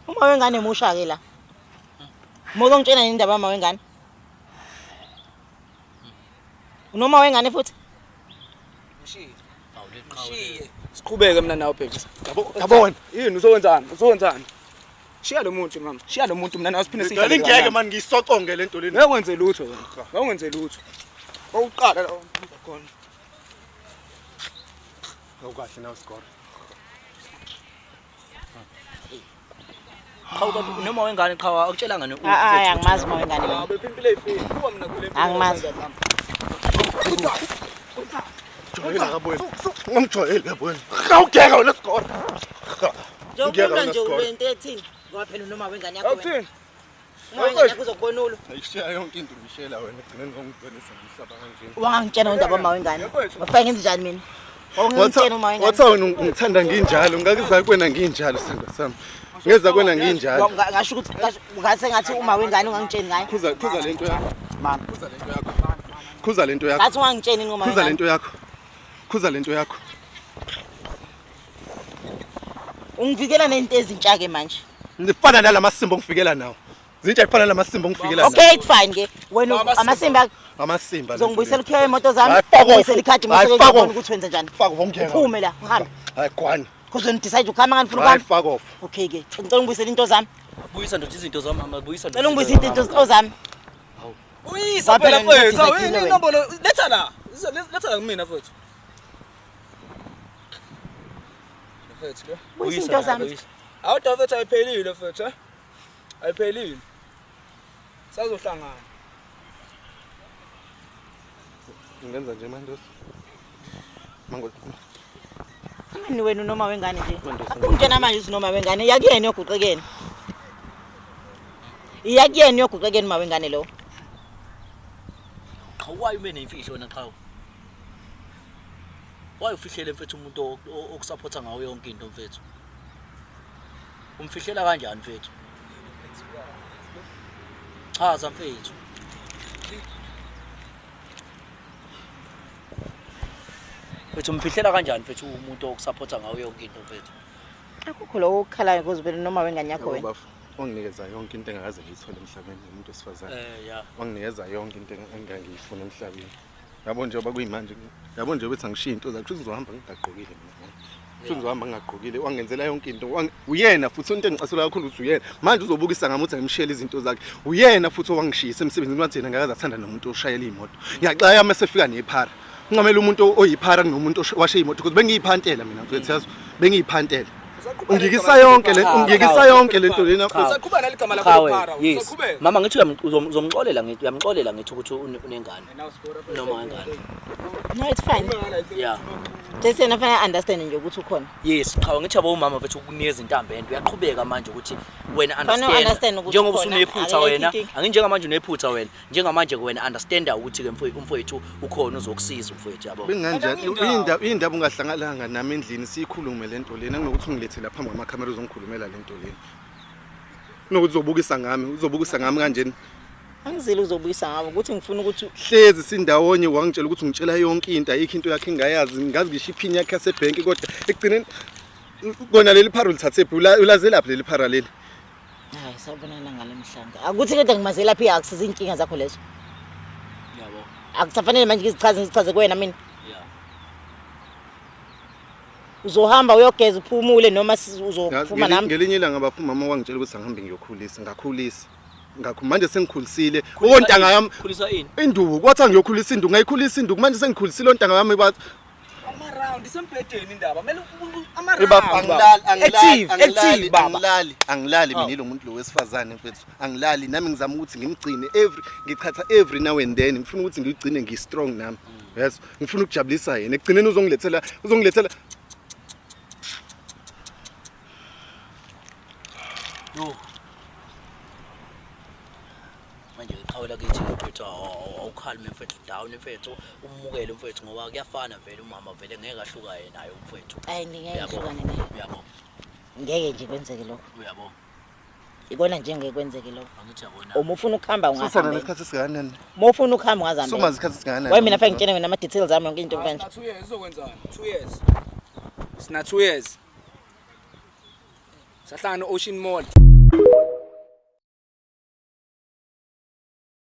Uma wengane musha ke la. Uma uzongitshela nini indaba yama wengane? Unoma wengane futhi? Mshiye. Awu leqhawe. Mshiye. Siqhubeke mina nawe baby. Yabo, yabo wena. Yini uzokwenzani? Uzokwenzani? Shiya lo muntu mama. Shiya lo muntu mina nawe siphinde Ngicela ingeke mani ngiyisoconge lento lena. Ngeke wenze lutho wena. Ngeke wenze lutho. Awuqala la ubuza khona. Awukahle nawe Sgora. Qhawe kanti noma wengane qhawe akutshelanga ne Ah ah angimazi uma wengane mina. Bephila impilo eyifini. Kuba mina kule mpilo. Angimazi. Jwayela kabuwena. Ungangijwayeli kabuwena. Awugeka wena Sgora. Njengoba nje ulento ethini ngoba phela unoma wengane yakho wena. Awuthini? Uma wengane yakho uzokubona ulo. Ayishiya yonke into ngishela wena egcineni ngongibonisa ngomhlaba kanjena. Wangangitshela indaba yama wengane. Wafike ngenze njani mina? Wawungangitshela uma wengane. Watha wena ungithanda nginjalo, ngakuza kuwena nginjalo sithando sami. Ngeza kuwena nginjalo. Ngasho ukuthi ngase ngathi uma wengane ungangitsheli ngayo. Khuza khuza lento yakho. Mama. Khuza lento yakho. Khuza lento yakho. Ngathi ungangitsheli ngoma Khuza wengane. lento yakho. Khuza lento yakho. Ungivikela nento ezintsha ke manje. Ngifana nalamasimba ongifikela nawo. Zintsha ifana nalamasimba ongifikela nawo. Okay it's fine ke. Wena amasimba Amasimba. uzongibuyisela ukhiya imoto zami. Hayi, fuck off. Ubuyisele ikhadi Hayi, mase fuck ngiyabona off. ukuthi wenze njani. Fuck off ongiyeka. Uphume la, uhambe. Hayi gwani. Because wena decide ukuhamba ngani ufuna Hayi ukuhamba. fuck off. Okay ke. Ngicela ungibuyisele into zami. Buyisa ndoda izinto zami mama buyisa Ngicela ungibuyisele into zami. Uyisa phela Waphela mfethu. Awu ngidecide yini wena. inombolo letha la. Letha la kumina mfethu. Mfethu lo. Buyisa into zami. Awu mfethu ayiphelile mfethu. Eh? Ayiphelile. Sazohlangana. Ngenza nje mandosi. Mango. Angani wena unoma wengane nje. Akungitshena manje ukuthi unoma wengane yakuyena yoguqekeni. Iyakuyena yoguqekeni uma wengane lo. Qhawe why ube nemfihlo wena qhawe? Why ufihlele mfethu umuntu okusupporta ngawo yonke into mfethu? Umfihlela kanjani mfethu? Chaza mfethu. Mfethu umfihlela kanjani mfethu umuntu okusupporta ngawo yonke into mfethu? Akukho lo okukhalayo because vele noma wengane yakho wena. Bafo, wanginikeza yonke into engakaze ngiyithole emhlabeni umuntu wesifazane. Yeah. Wanginikeza yonke into engangiyifuna emhlabeni. Yabo njengoba kuyimanje, yabo nje bethi angishiya into zakho, ngizohamba ngingagqokile mina. Ngizohamba ngingagqokile, wangenzela yonke into. Uyena futhi into engicasula kakhulu ukuthi uyena. Manje uzobukisa ngami ukuthi angimshiyele izinto zakhe. Uyena futhi owangishiyisa emsebenzini wathi yena ngakaze athanda nomuntu oshayela imoto. Ngiyaxaya uma sefika nephara. Ngingamela umuntu oyiphara kunomuntu owashe imoto because bengiyiphantela mina mfethu yazi. Bengiyiphantela. Ungikisa yonke le, ungikisa yonke lento lena mfethu. Usaqhubeka naligama lakho Qhawe, lephara. yes. Usaqhubeka. Mama ngithi uzomxolela ngithi uyamxolela ngithi ukuthi unengane. Noma wengane. No it's fine. Yeah. Just yena fanele understand nje ukuthi ukhona. Yes, qhawe ngithi yabo umama mfethu ukunikeza intambo ende uyaqhubeka manje ukuthi wena Fanele understand. understand ukuthi Njengoba ukhona, usunephutha akekho wena, inkinga. anginjengamanje unephutha wena. Njengamanje wena understanda ukuthi ke umfowethu ukhona uzokusiza umfowethu yabo. Benganjani indaba ungahlangalanga nami endlini siyikhulume lento lena kunokuthi ungilethe lapha phambi kwamakhamera uzongikhulumela lento lena. Kunokuthi uzobukisa ngami, uzobukisa ngami kanjena. Angizile uzobuyisa ngabo ukuthi ngifuna ukuthi Hlezi sindawonye wangitshela ukuthi ungitshela yonke into ayikho into yakhe engayazi ngazi ngisho iphini yakhe yasebhenki kodwa ekugcineni kona leli phara ulithathe phi ulazelaphi leli phara leli? Hayi sawubonana ngale mhlanga. Akuthi kodwa ngimazela phi akusiza inkinga zakho lezo. Yabo. Akusafanele manje ngizichaze kuwena mina. Yeah. Uzohamba uyogeza uphumule noma uzophuma nami. Ngelinye ilanga bafuna mama wangitshela ukuthi angihambe ngiyokhulisa ngakhulisa. Ngakho manje sengikhulisile. Okontanga yami Khulisa ini? Induku kwathi ngiyokhulisa induku ngayikhulisa induku manje sengikhulisile ontanga yami bathi Ama round isembhedeni indaba. Kumele ama Baba round. angilali Active, active baba. angilali mina lo muntu lo wesifazane mfethu angilali nami ngizama ukuthi ngimgcine every ngichatha every now and then ngifuna ukuthi ngigcine ngi strong nami yes ngifuna ukujabulisa yena ekugcineni uzongilethela Yo. Manje iqhawe lakithi mfethu awukhali mfethu down mfethu umukele mfethu ngoba kuyafana vele umama vele ngeke ahlukane naye umfethu. Hayi ngeke ngihlukane naye. Uyabo. Ngeke nje kwenzeke lokho. Uyabo. Ikona nje ngeke kwenzeke lokho. Angithi yabona. Uma ufuna ukuhamba Susana ungahamba. nesikhathi singakanani? Uma ufuna ukuhamba ungazihambela. Sumazi isikhathi singakanani? Why mina fanele ngitshene wena ama details ami yonke into manje. Sina 2 years uzokwenzani? 2 years. Sina 2 years. Sahlangana Ocean Mall.